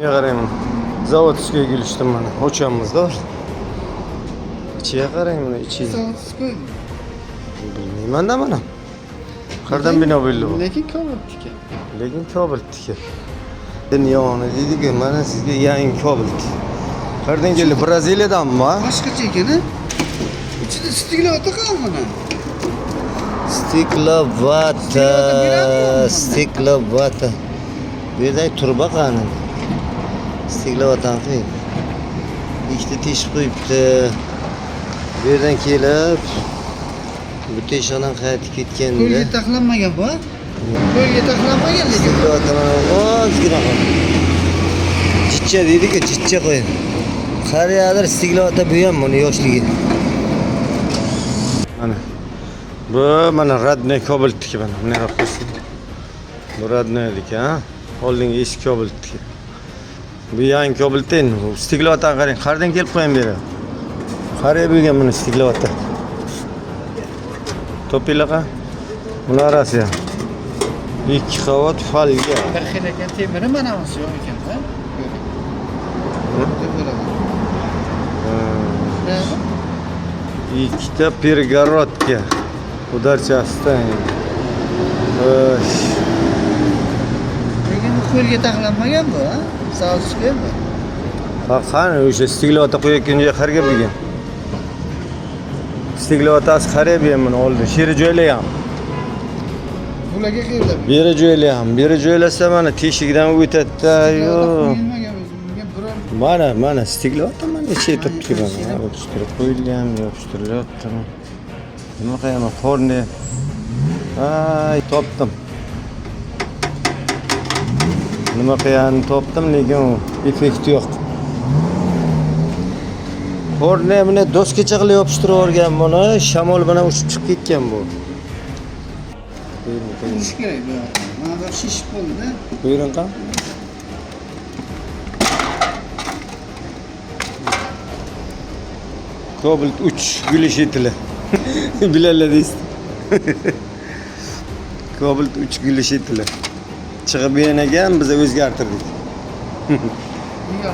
Bunga qarang mana. Заводской Guliston mana. Ochamiz-da. Ichiga qarang mana ichi. Заводской. Bilmayman-da mana. Qayerdan bino bo'ldi bu? Lekin Cobaltniki. Lekin Cobaltniki. Dunyoni deydi-ku, mana sizga yangi Cobalt. Qayerdan keldi? Braziliyadanmi? Boshqacha ekan, a? Ichida стекловата qani? Стекловата, стекловата. Bu yerdagi turba qani? Стекловата ni qo'ying. Ikkita teshik qo'yibdi. Bu yerdan kelib bu teshikdan qaytib ketganda Qo'lga taxlanmagan bu, a? Qo'lga taxlanmagan lekin. Стекловата mana ozgina qoldi. Jichcha deydi-ku, jichcha qo'ying. Qarayadir стекловата bu ham buni yoshligi. Mana. Bu mana родной Cobaltniki mana. Bunday qo'ysin. Bu родной diki, ha? Oldingi eski Cobaltniki. Bu yangi Cobalt endi. Bu стекловата ni qarang, qayerdan kelib qo'ygan bu yerga? Qarang bo'lgan buni стекловата. Topilaqa. Buni arasi ham. Ikki qavat фольга. Bir xil ekan temiri mana bunisi yo'q ekan-da. Deb bo'laman. Nima? Ikkita перегородка. Ударчasidan. Xo'sh. Lekin bu qo'lga taxlanmagan bu, a? Заводской bu. Ha, qani o'sha стекловата qo'yayotgan joyi qayerga bo'lgan? Стекловата si qarang bu ham buni oldin. Sheri joylayam. Bularga qayerda? Bu yeri joylayam. Bu yeri joylasa mana teshigidan o'tadi-da. Yo'q. Qo'yilmagan o'zi. Bunga biror Mana, mana стекловата mana ichiga turibdi mana. Yopishtirib qo'yilgan, yopishtirilyapti. Nima qilaman? Qorni. Ay, topdim. Nima qilganini topdim, lekin u effekti yo'q. Qorni buni doskacha qilib yopishtirib yuborgan buni, shamol bilan uchib chiqib ketgan bu. Buyurun, buyurun. Turish kerak bu yoqda. Mana bu shishib bo'ldi-da. Buyurun qani. Cobalt 3 глушители. Bilallar deysiz. Cobalt 3 глушители. Chiqib bergan ekan, biz o'zgartirdik. Nega?